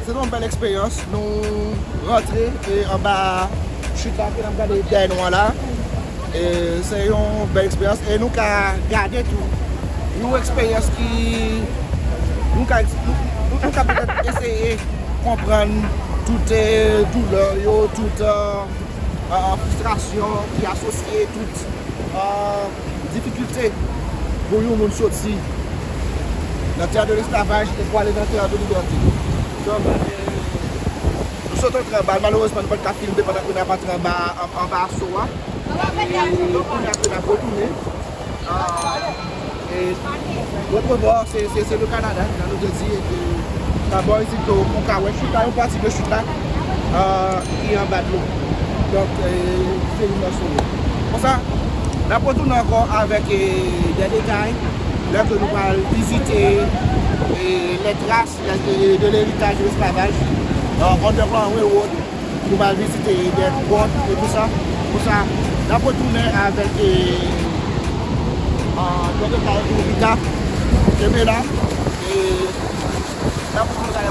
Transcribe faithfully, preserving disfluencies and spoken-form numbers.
Se yon bèl eksperyans. Nou rantre e anba chita ke n ap gade dèyè nou an la. E se yon bèl eksperyans e nou ka gade tou yon eksperyans ki nou ka nou, nou ka petèt eseye konprann tout eh, doulè yo, tout eh, eh, fristrasyon ki asosye, tout eh, difikilte pou yon moun soti nan tè de lesklavaj e pou ale nan tè de libète. Donk, eh, nou sot antre anba, malerezman nou pa t ka filme pandan ke n ap antre anba, an- anba aso a. E donk, kounye a ke n ap retounen. Ah, e lòt bò, se, se, se le Kanada, jan nou te di, e ke sa bò isit, ou ka wè chita, yon pati de chita ah, ki anba dlo. Donk, eh, se yon mòso. Konsa, n ap retounen ankò avèk eh, de detay lè ke nou pral vizite eh, les traces de, de l'héritage de l'esclavage, euh, Underground Railroad. Nou pral vizite de gwòt e tou sa. Konsa, n ap retounen avèk eh, ah, de detay pou pita. Kenbe la. E n ap retounen